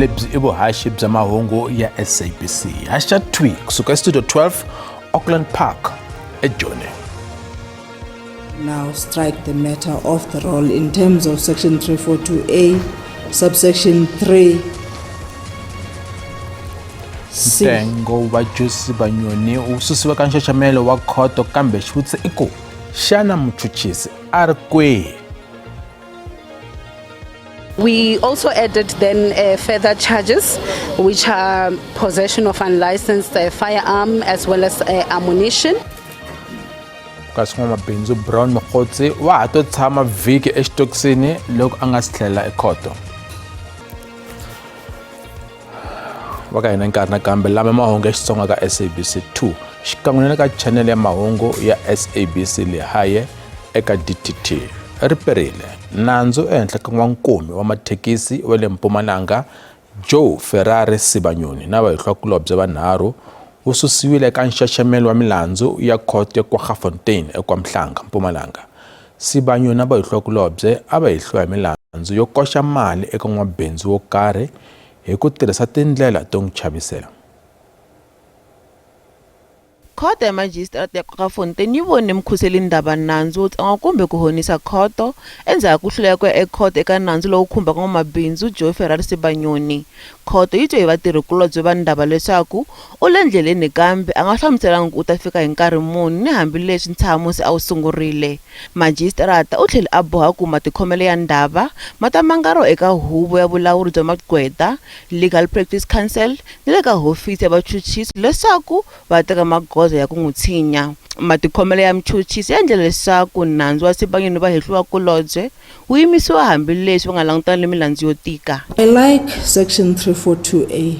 Lebyi i vuhaxi bya mahungu ya SABC. Haxa thwi kusuka eStudio 12, Auckland Park, eJoni. Now strike the matter off the roll in terms of section 342A, subsection 3. C. Ntengo wa Josi Banyoni wu susiwa ka nxaxamelo wa khoto kambe xivutiso i ku xana muchuchisi a ri kwihi? We also added then further charges, which are possession of unlicensed firearm as well as ammunition. Kasi n'wamabindzu Brown Mogotsi wa ha to tshama vhiki exitokisini loko a nga si tlhelela ekhoto. Va ka hina nkarhi nakambe lama mahungu ya Xitsonga ka SABC 2 xikan'we na le ka chanele ya mahungu ya SABC Lehae eka DTT. Ri perile nandzu ehenhla ka n'wankumi wa mathekisi wa le Mpumalanga Joe Ferrari Sibanyoni na vahehlwakulobye vanharhu wu susiwile eka nxaxamelo wa milandzu ya khoto ya Kwaggafontein eKwaMhlanga, Mpumalanga. Sibanyoni na vahehlwakulobye a va hehliwa hi milandzu yo koxa mali eka n'wabindzu wo karhi hi ku tirhisa tindlela to n'wi chavisela. Khoto ya Majisitarata ya Kwaggafontein yi vone Mkhuseli Ndaba nandzu wo tsan'wa kumbe ku honisa khoto endzhaku ka ku hluleka ku ya ekhoto eka nandzu lowu khumbaka n'wamabindzu Joe Ferrari Sibanyoni. Khoto yi twe hi vatirhikulobye va Ndaba leswaku u le ndleleni kambe a nga hlamuselanga ku u ta fika hi nkarhi muni ni hambileswi ntshamo se a wu sungurile. Majisitarata u tlhele a boha ku matikhomelo ya Ndaba ma ta mangariwa eka Huvo ya Vulawuri bya Magqweta, Legal Practice Council, ni le ka Hofisi ya Vachuchisi leswaku va teka magoza ya ku n'wi tshinya. Matikhomelo ya muchuchisi ya endle leswaku nandzu wa Sibanyoni ni vahehliwakulobye wu yimisiwa hambileswi va nga langutana ni milandzu yo tika. I like section 342A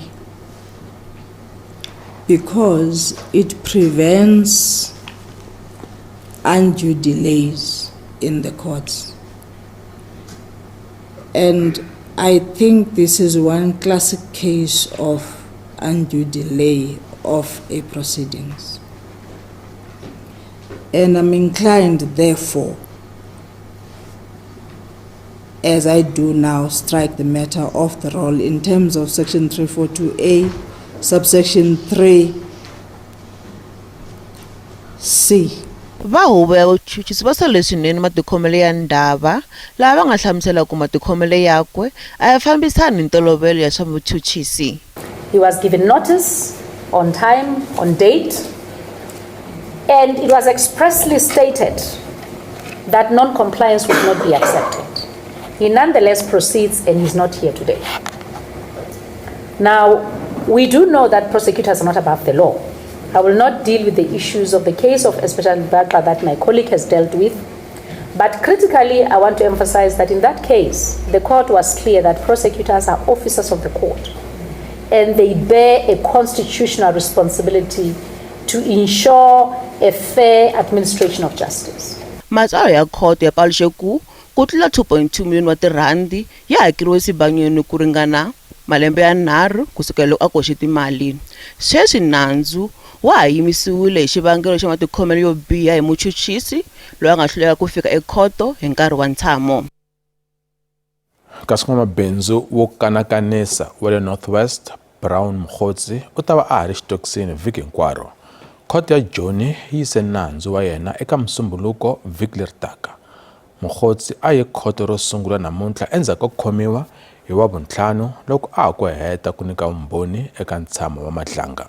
because it prevents undue delays in the courts. And I think this is one classic case of undue delay of a proceedings. And I'm inclined, therefore, as I do now, strike the matter off the roll in terms of section 342A, subsection 3 C. Va huvo ya vuchuchisi va sole swinene matikhomelo ya Ndaba, laha va nga hlamusela ku matikhomelo yakwe a ya fambisani ni ntolovelo ya swa vuchuchisi. He was given notice on time, on date, and it was expressly stated that non-compliance would not be accepted. He nonetheless proceeds and he's not here today. Now, we do know that prosecutors are not above the law. I will not deal with the issues of the case of especially Baqa that my colleague has dealt with. But critically, I want to emphasize that in that case, the court was clear that prosecutors are officers of the court and they bear a constitutional responsibility to ensure a fair administration of justice. Matsalwa ya khoto ya paluxe ku ku tlula 2.2 miliyoni wa tirhandi ya hakeriwe Sibanyoni ku ringana malembe yanharhu ku sukela loko a koxe timali. Sweswi nandzu wa ha yimisiwile hi xivangelo xa matikhomelo yo biha hi muchuchisi loyi a nga hluleka ku fika ekhoto hi nkarhi wa ntshamo. Kasi n'wamabindzu wo kanakanisa wa le North West, Brown Mogotsi, u ta va a ha ri xitokisini vhiki hinkwaro. Khoto ya Joni yi yise nandzu wa yena eka Musumbhuluko vhiki leri taka. Mogotsi a ye khoto ro sungula namuntlha endzhaku ko khomiwa hi Wavuntlhanu loko a ha ku heta ku nyika vumbhoni eka ntshamo wa Madlanga.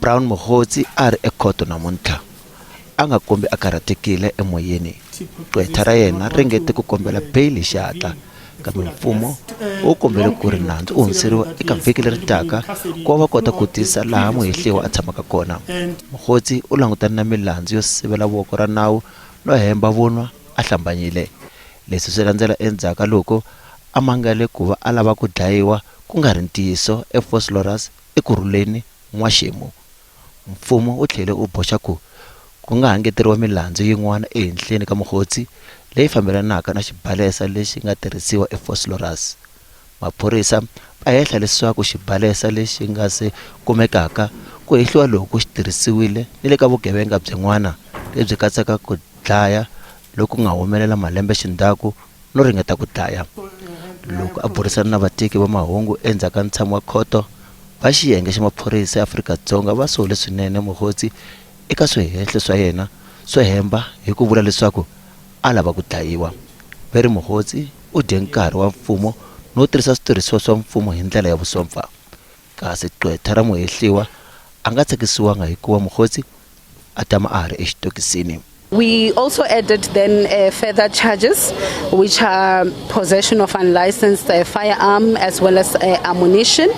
Brown Mogotsi a ri ekhoto namuntlha. A nga kombi a karhatekile emoyeni. Gqwetha ra yena ri ringete ku kombela beyili hi xihatla, kambe mfumo wu kombele ku ri nandzu wu hundziseriwa eka vhiki leri taka ku va va kota ku tisa laha muhehliwa a tshamaka kona. Mogotsi u langutane na milandzu yo sivela voko ra nawu no hemba vunwa a hlambanyile. Leswi swi landzela endzhaku ka loko a mangale ku va a lava ku dlayiwa ku nga ri ntiyiso eVosloorus Ekurhuleni n'waxemu, mfumo wu tlhele wu boxa ku ku nga ha ngeteriwa milandzu yin'wana ehenhleni ka Mogotsi leyi fambelanaka na xibalesa lexi nga tirhisiwa eVosloorus. Maphorisa va hehla leswaku xibalesa lexi nga se kumekaka ku hehliwa loku xi tirhisiwile ni le ka vugevenga byin'wana lebyi katsaka ku dlaya loku nga humelela malembe xindzhaku. no ringeta ku dlaya. Loko a burisana na vateki va mahungu endzhaku ka ntshamo wa khoto, va xiyenge xa maphorisa ya Afrika-Dzonga va sole swinene Mogotsi eka swihehlo swa yena swo hemba hi ku vula leswaku a lava ku dlayiwa. Va ri Mogotsi u dye nkarhi wa mfumo no tirhisa switirhisiwa swa mfumo hi ndlela ya vusompfa. Kasi gqwetha ra muhehliwa a nga tsakisiwanga hikuva Mogotsi a tama a ha ri exitokisini. We also added then further charges, which are possession of unlicensed firearm as well as ammunition,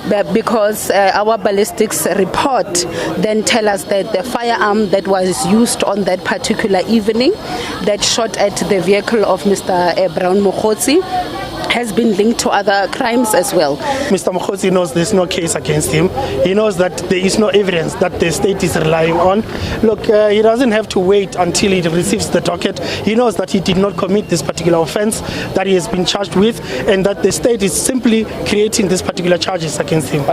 but because our ballistics report then tell us that the firearm that was used on that particular evening that shot at the vehicle of Mr. Brown Mogotsi has been linked to other crimes as well. Mr. Mogotsi knows there's no case against him. He knows that there is no evidence that the state is relying on. Look, he doesn't have to wait until he receives the docket. He knows that he did not commit this particular offense that he has been charged with, and that the state is simply creating these particular charges against him.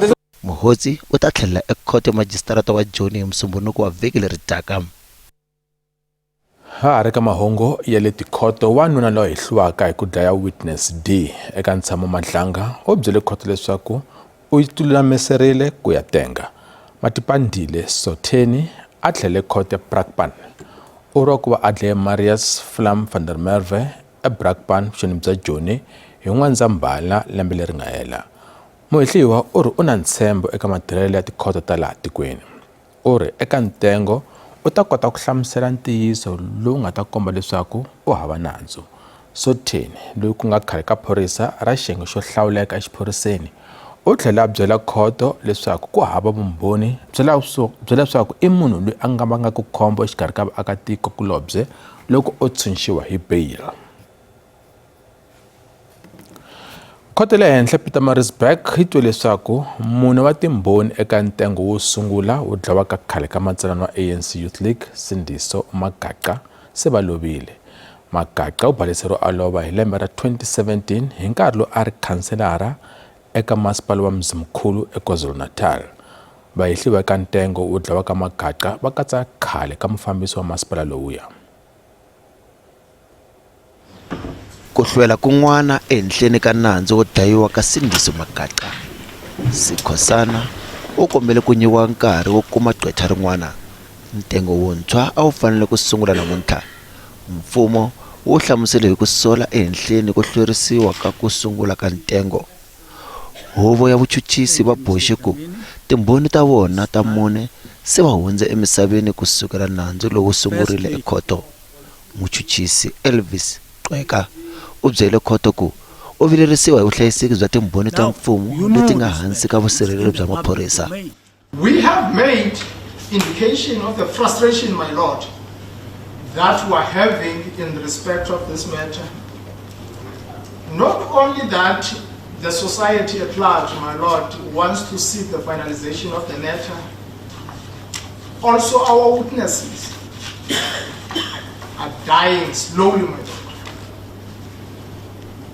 Mogotsi u ta tlhelela ekhoto ya majisitarata wa Joni hi Musumbhunuko wa vhiki leri taka. Ha ha ri ka mahungu ya le tikhoto, wanuna loyi hehliwaka hi ku dlaya Witness D eka ntshamo Madlanga u byele khoto leswaku u yi tilulamiserile ku ya tenga. Matipandile Sotheni a tlhele khoto ya Brakpan. U ri ku va a dlaye Marius Vlam van der Merwe eBrakpan vuxoni bya Joni hi N'wendzamhala lembe leri nga hela. Muhehliwa u ri u na ntshembo eka matirhelo ya tikhoto ta laha tikweni. U ri eka ntengo u ta kota ku hlamusela ntiyiso lowu nga ta komba leswaku u hava nandzu. Sotheni, loyi ku nga khale ka phorisa ra xiyenge xo hlawuleka exiphoriseni, u tlhele a byela khoto leswaku ku hava vumbhoni bya leswaku i munhu loyi a nga vangaka khombo exikarhi ka vaakatiko kulobye loko o tshunxiwa hi beyili. Khoto ya le henhla Pietermaritzburg yi twe leswaku mune wa timbhoni eka ntengo wo sungula wo dlawa ka khale ka matsalana wa ANC Youth League Sindiso Magaqa se va lovile. Magaqa u baleseriwe a lova hi lembe ra 2017 hi nkarhi lowu a ri khanselara eka masipala wa Mzimkhulu eKwaZulu-Natal. Vahehliwa eka ntengo wo dlawa ka Magaqa va katsa khale ka mufambisi wa masipala lowuya. Ku hlwela kun'wana ehenhleni ka nandzu wo dlayiwa ka Sindiso Magaqa, Sikhosana u kombele ku nyikiwa nkarhi wo kuma gqwetha rin'wana. Ntengo wuntshwa a wu fanele ku sungula namuntlha. Mfumo wu hlamusele hi ku sola ehenhleni ko hlwerisiwa ka ku sungula ka ntengo. Huvo ya vuchuchisi va boxe ku timbhoni ta vona ta mune se va hundze emisaveni ku sukela nandzu lowu sungurile ekhoto. Muchuchisi Elvis Gqweka u byele khoto ku u vilerisiwa hi vuhlayiseki bya timbhoni ta mfumo leti nga hansi ka vusirheleri bya maphorisa. We have made indication of the frustration, my lord, that we are having in respect of this matter. Not only that the society at large, my lord, wants to see the finalization of the matter, also our witnesses are dying slowly, my lord.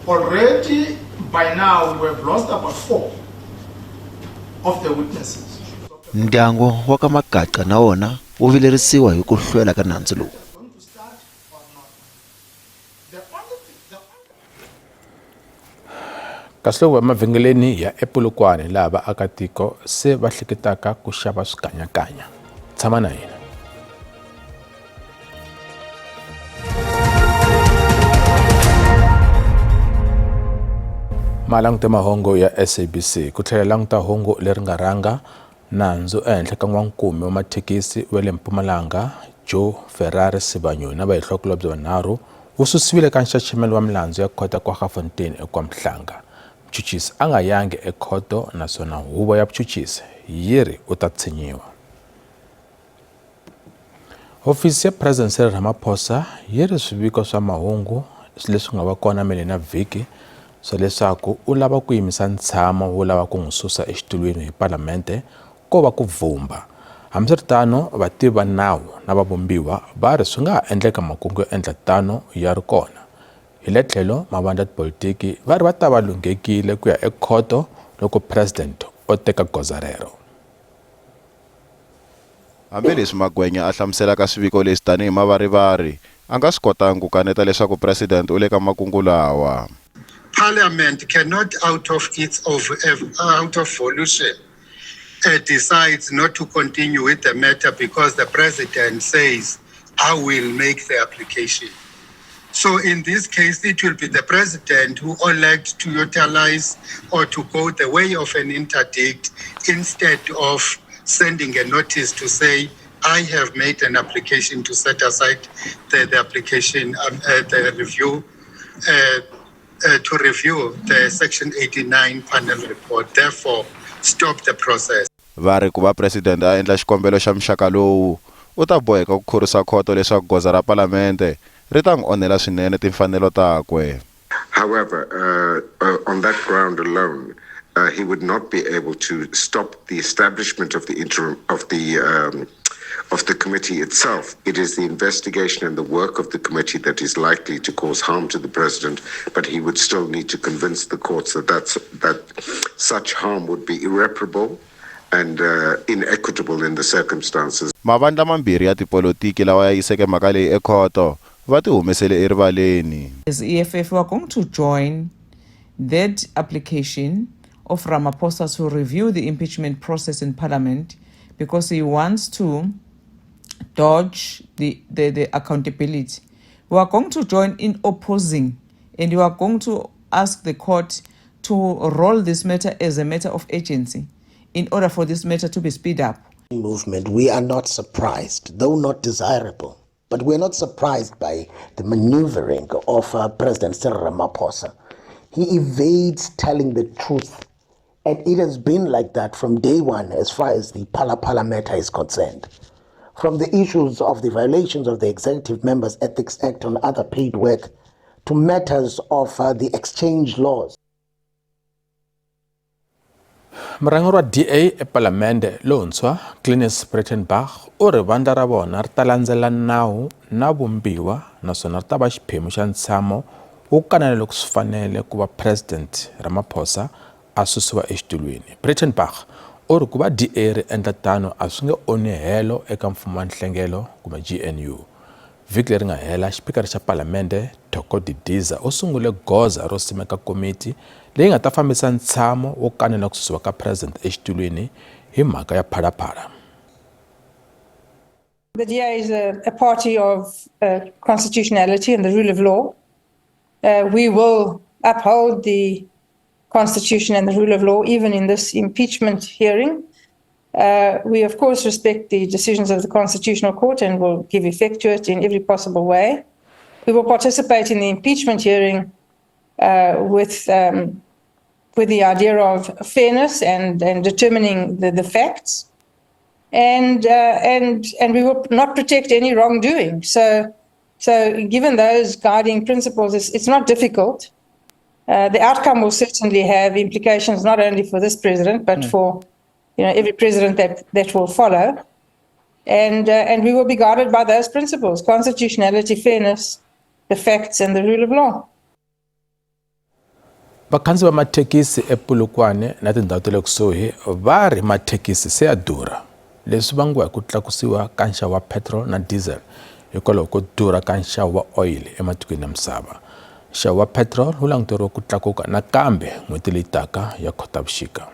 Already by now we have lost about 4 of the witnesses. Ndyangu wa ka Magaqa na wona wu vilerisiwa hi ku hlwela ka nandzu lowu. Kasi loko emavhengeleni ya ePolokwane laha vaakatiko se va hleketaka ku xava swikanyakanya. Tshama na hina. Ma langute mahungu ya SABC ku tlhela languta hungu leri nga rhanga nandzu ehenhla ka n'wankumi wa mathekisi wa le Mpumalanga Joe Ferrari Sibanyoni na vahehliwakulobye vanharhu wu susiwile ka nxaxamelo wa milandzu ya khoto ya Kwaggafontein eKwaMhlanga. Muchuchisi a nga yangi ekhoto naswona huvo ya vuchuchisi yi ri u ta tshinyiwa. Hofisi ya President Cyril Ramaphosa yi ri swiviko swa mahungu leswi nga va kona meleni ya vhiki swa leswaku u lava ku yimisa ntshamo wo lava ku n'wi susa exitulwini hi palamende ko va ku vhumba. Hambiswiritano, vativi va nawu na vavumbiwa va ri swi nga ha endleka makungu yo endla tano ya ri kona. Hi le tlhelo, mavandla ya tipolitiki va ri va ta va lunghekile ku ya ekhoto loko President o teka goza rero. Hambileswi Magwenya a hlamuselaka swiviko leswi tanihi mavarivari, A nga swi kotangi ku kaneta leswaku president u le ka makungu lawa. Parliament cannot out of its of, out of volition decides not to continue with the matter because the president says, I will make the application. So in this case, it will be the president who elects to utilize or to go the way of an interdict instead of sending a notice to say, I have made an application to set aside the application, the review, to review the Section 89 panel report. Therefore, stop the process. Va ri ku va president a endla xikombelo xa muxaka lowu, u ta boheka ku khorwisa khoto leswaku goza ra palamende ri ta n'wi onhela swinene timfanelo takwe. However, on that ground alone, he would not be able to stop the establishment of the interim of the committee itself. It is the investigation and the work of the committee that is likely to cause harm to the president, but he would still need to convince the courts that such harm would be irreparable and inequitable in the circumstances. Mavandla mambirhi ya tipolotiki lawa ya yiseke mhaka leyi ekhoto va ti humesele erivaleni. As EFF, we are going to join that application of Ramaphosa to review the impeachment process in Parliament because he wants to dodge the accountability. We are going to join in opposing and we are going to ask the court to roll this matter as a matter of urgency in order for this matter to be speed up. Movement, we are not surprised, though not desirable, but we're not surprised by the maneuvering of President Cyril Ramaphosa. He evades telling the truth, and it has been like that from day one as far as the Phala Phala matter is concerned. From the issues of the violations of the Executive Members Ethics Act on other paid work to matters of the exchange laws. Murhangeri wa DA epalamende lontshwa, Glynnis Breytenbach, u ri vandla ra vona ri ta landzela nawu na vumbiwa naswona ri ta va xiphemu xa ntshamo wo kanela loko swi fanele ku va President Ramaphosa a susiwa exitulwini. Breytenbach u ri ku va DA ri endla tano a swi nge onhi helo eka mfumo wa nhlengelo kumbe GNU. Vhiki leri nga hela, xipikara xa palamende Thoko Didiza u sungule goza ro simeka komiti leyi nga ta fambisa ntshamo wo kanela ku susiwa ka president exitulwini hi mhaka ya Phala Phala. The DA is a party of constitutionality and the rule of law. We will uphold the constitution and the rule of law even in this impeachment hearing. We, of course, respect the decisions of the Constitutional Court and will give effect to it in every possible way. We will participate in the impeachment hearing with the idea of fairness and determining the facts and we will not protect any wrongdoing. So given those guiding principles, it's not difficult. The outcome will certainly have implications not only for this president but for every president that will follow, and we will be guided by those principles: constitutionality, fairness, the facts, and the rule of law. Vakhandziyi va mathekisi ePolokwane na tindhawu ta le kusuhi va ri mathekisi se ya durha, leswi vangiwa hi ku tlakusiwa ka nxavo wa petrol na diesel hikwalaho ko durha ka nxavo wa oyili ematikweni ya misava. Nxavo wa petrol wu languteriwe ku tlakuka nakambe n'hweti leyi taka ya Khotavuxika.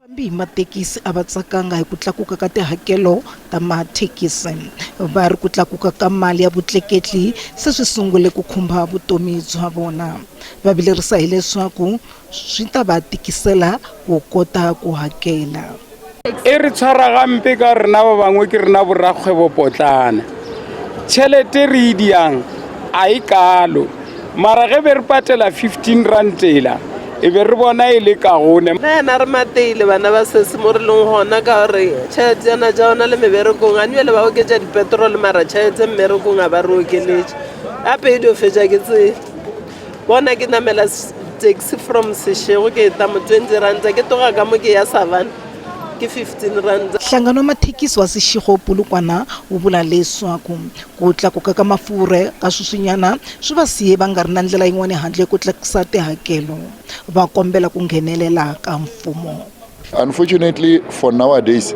Vafambi hi mathekisi a va tsakanga hi ku tlakuka ka tihakelo ta mathekisi. Va ri ku tlakuka ka mali ya vutleketli se swi sungule ku khumba vutomi bya vona. Va vilerisa hileswaku swi ta va tikisela ku kota ku hakela. E re tshwara gampe ka rena ba bangwe ke rena borakgwebopotlana. Tšhelete re e diang a e kalo, mara ge be re patela R15 ela e be re bona e le kagone. Nna yana re mateile bana ba sese mo re leng gona ka gore tšhelete yana tša ona le meberekong a nbjale ba oketša dipetrole, mara tšhelete mmerekong a ba re okeletše gape e dio fetša ke tsela. Bona ke namela taxi from Seshego ke eta mo R20, ke toga ka mo ke ya Savannah ke R15. Nhlangano wa mathekisi wa Seshego Polokwana wu vula leswaku ku tlakuka ka mafurha ka sweswinyana swi va siye va nga ri na ndlela yin'wana handle ko tlakusa tihakelo. Va kombela ku nghenelela ka mfumo. Unfortunately, for nowadays,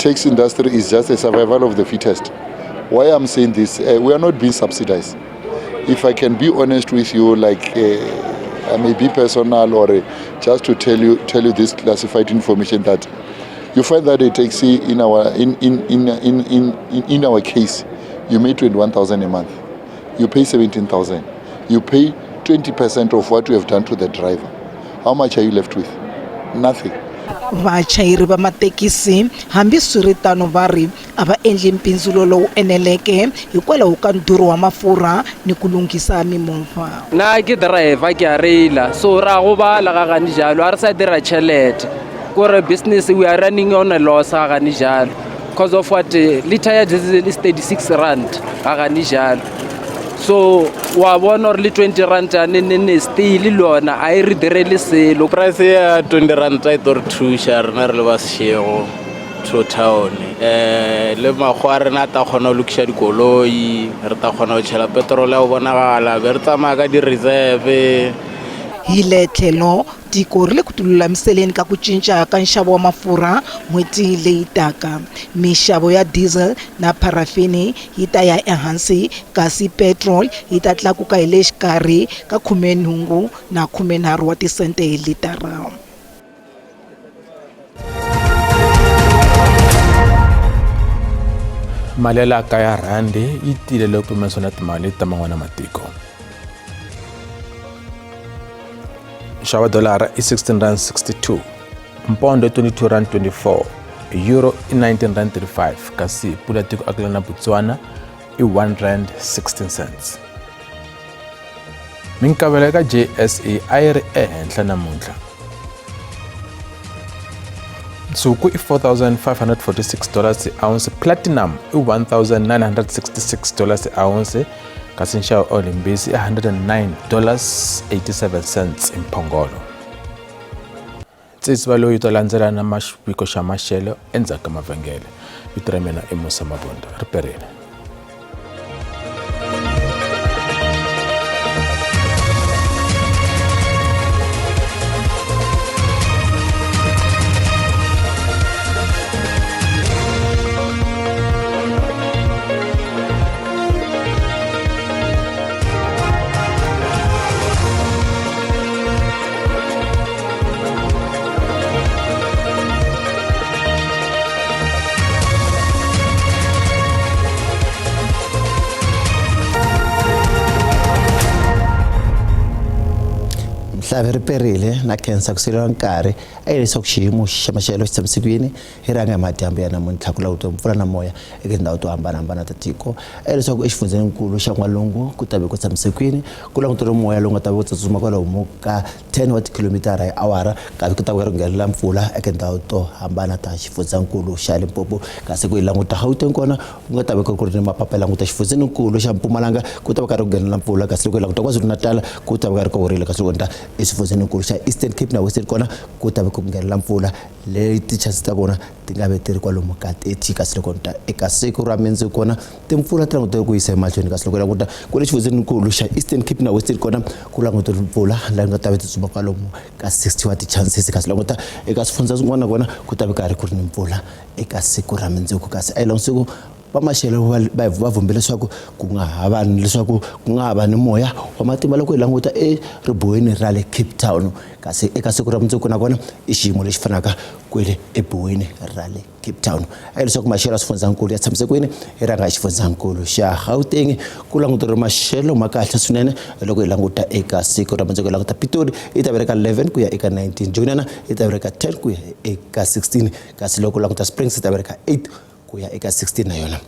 Taxi industry is just a survival of the fittest. Why I'm saying this, we are not being subsidized. If I can be honest with you, like I may be personal or just to tell you this classified information that you find that a taxi in our in our case, you make 21,000 a month. You pay 17,000. You pay 20% of what you have done to the driver. How much are you left with? Nothing. Vachayeri va mathekisi hambiswiritano va ri a va endli mpindzulo lowu eneleke hikwalaho ka ndhurho wa mafurha ni ku lunghisa mimovha. Nna ke driver ke a reila so ra gobala ga gane jalo a re sa dira tšhelete kore business we are running on a loss ga gane jalo because of what liter ya diesel is 36 rand ga gane jalo so wa bona gore le 20 rand a ne still le yona a e re direle selo. Price ya 20 rand e tlo re thuša rena re le ba sešego to town le makgwa a rena a ta kgona go lokiša dikoloi re ta kgona go tšhela petrol ya go bonagala be re tsamaya ka di-reserve. Hi le tlhelo tiko ri le ku tilulamiseleni ka ku cinca ka nxavo wa mafurha n'hweti leyi taka. Mixavo ya diesel na pharafini yi ta ya ehansi kasi petrol yi ta tlakuka hi le xikarhi ka 18 na 13 wa tisente hi litara. Mali ya laha kaya rhandi yi tile loko pimanisiwa na timali ta man'wana matiko. Nxavo wa dolara i 16 rand 62, mpondo i 22 rand 24, euro i 19 rand 35 kasi pula tiko akelana na Botswana i 1 rand 16 cents. Minkavelo eka JSE a yi ri ehenhla namuntlha. Nsuku i 4546 dollars hi ounce, platinum i 1966 dollars hi ounce kasi nxavo wa olimbisi i 109 dollars 87 cents hi mphongolo. Tsitsiva loyi ta landzela na xiviko xa maxelo endzhaku ka mavhengele. Vito ra mina i Musa Mabunda. Ri perile. Mhlave ri perile na khensa ku siveriwa nkarhi a yi leswaku xiyimo xa maxelo xi tshamise ku yini hi rhanga hi madyambu ya namuntlha ku langutiwa mpfula na moya eka tindhawu to hambanahambana ta tiko a yi leswaku exifundzheninkulu xa n'walungu ku ta ve ku tshamise ku yini ku languteriwe moya lowu nga ta va ku tsutsuma kwalomu ka 10 wa tikhilomitara hi awara kasi ku ta ku ri nghenelela mpfula eka tindhawu to hambana ta xifundzankulu xa Limpopo kasi ku yi languta Gauteng kona ku nga ta va ku ri ni mapapa languta xifundzheninkulu xa Mpumalanga ku ta va karhi ku nghenelela mpfula kasi loko hi languta KwaZulu-Natal ku ta va karhi ku horile kasi loko ta exifundzheninkulu xa Eastern Cape na Western kona ku ta va ku nghenelela mpfula leyi ti-chance ta kona ti nga ve ti ri kwalomu ka 30 kasi loko ta eka siku ra mundzuku kona timpfula ti langutele ku yisa emahlweni kasi loko hi languta kwale xifundzheninkulu xa Eastern Cape na Western kona ku langutele mpfula laha nga ta va tsutsuma kwalomu ka 60 wa ti-chances kasi languta eka swifundza swin'wana kona ku ta va karhi ku ri ni mpfula eka siku ra mundzuku kasi a yi siku va maxelo va vhumbe leswaku ku nga ha va leswaku ku nga ha va ni moya wa matimba loko hi languta eribuweni ra le Cape Town kasi eka siku ra mundzuku nakona i xiyimo lexi fanaka kwele ebuweni ra le Cape Town a yi leswaku maxelo ya swifundzankulu ya tshamise kwini hi rhanga hi xifundzankulu xa Gauteng ku languteriwe maxelo ma kahle swinene loko hi languta eka siku ra mundzuku hi languta Pitori yi ta vereka 11 ku ya eka 19 Joniana yi ta vereka 10 ku ya eka 16 kasi loko languta Springs yi ta vereka 8 ku ya eka 16 na yona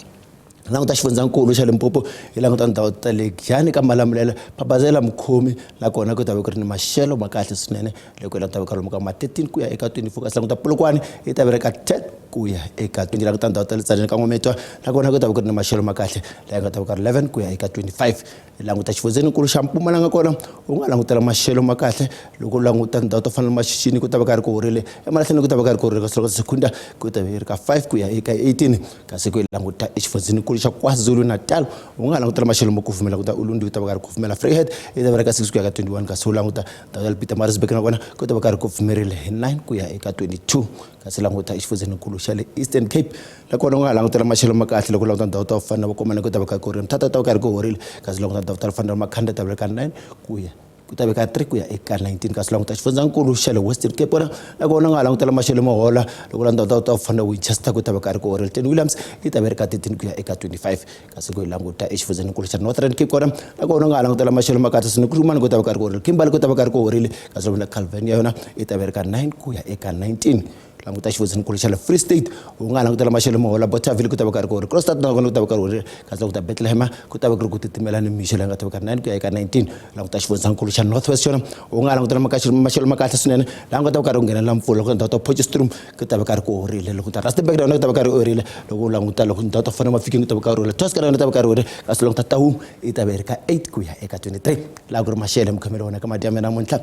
languta xifundzankulu xa Limpopo hi languta ndhawu ta le Giyani ka Malamulele Phabazela Mukhomi nakona ku ta va ku ri ni maxelo ma kahle swinene loko hi languta kwalomu ka ma 13 ku ya eka 24 kasi languta Polokwane yi ta vereka 10 ku ya eka 20 languta ndhawu ta le Tzaneen ka N'wamitwa nakona ku ta va ku ri ni maxelo ma kahle laha nga ta va ka ri 11 ku ya eka 25 languta xifundzheninkulu xa Mpumalanga kona u nga langutela maxelo ma kahle loko u languta tindhawu to fana na Maxixini ku ta va karhi ku horile eMalahleni ku ta va karhi ku horile kasi loko Secunda ku ta va yi ri ka 5 ku ya eka 18 kasi ku yi languta exifundzheninkulu xa KwaZulu-Natal u nga langutela maxelo mo kufumela ku ta Ulundi ku ta va karhi ku kufumela Vryheid yi ta va ri ka 6 ku ya ka 21 kasi u languta ndhawu ya le Pietermaritzburg nakona ku ta va karhi ku pfumerile hi 9 ku ya eka 22. Kasi languta exifundzheninkulu xa le Eastern Cape, la kona u nga ha langutela maxelo ma kahle loko u languta ndhawu ta ku fana na Vokomane ku ta va ka ku ri Mthatha ta va karhi ku horile. Kasi languta ndhawu ta ku fana na Makhanda ta va ka 9 ku ya ku ta veka 3 ku ya eka 19. Kasi languta xifundzankulu xa le Western Cape kona, na kona u nga ha langutela maxelo mo hola loko languta ndhawu ta ku fana na Winchester ku ta va karhi ku horile. Ten Williams yi ta va ri ka 13 ku ya eka 25. Kasi ku hi languta exifundzheninkulu xa Northern Cape kona, na kona u nga ha langutela maxelo ma kahle swinene. Kuruman ku ta va karhi ku horile, Kimberley ku ta va karhi ku horile. Kasi loko na Calvin ya yona yi ta va ri ka 9 ku ya eka 19. Languta xifundzheninkulu xa le Free State, u nga langutela maxelo mo hola. Bothaville ku ta va karhi ku horile, Kroonstad na kona ku ta va karhi horile. Kasi languta Bethlehem ku ta va ku ri ku titimela ni mixo leyi nga ta va ka 9 ku ya eka 19. Languta xifundzankulu xa North West xona, u nga langutela maxelo ma kahle swinene laha nga ta va karhi ku nghenelela mpfula. Loko ndhawu ta Potchefstroom ku ta va karhi ku horile, loko ta Rustenburg na yona ku ta va karhi horile, loko u languta loko ndhawu ta fana Mafikeng ku ta va karhi horile, Tosca na yona ta va karhi horile. Kasi languta Taung yi ta va yi ri ka 8 ku ya eka 23. Laha ku ri maxelo mukhomelo wona ka madyambe namuntlha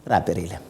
ra perile.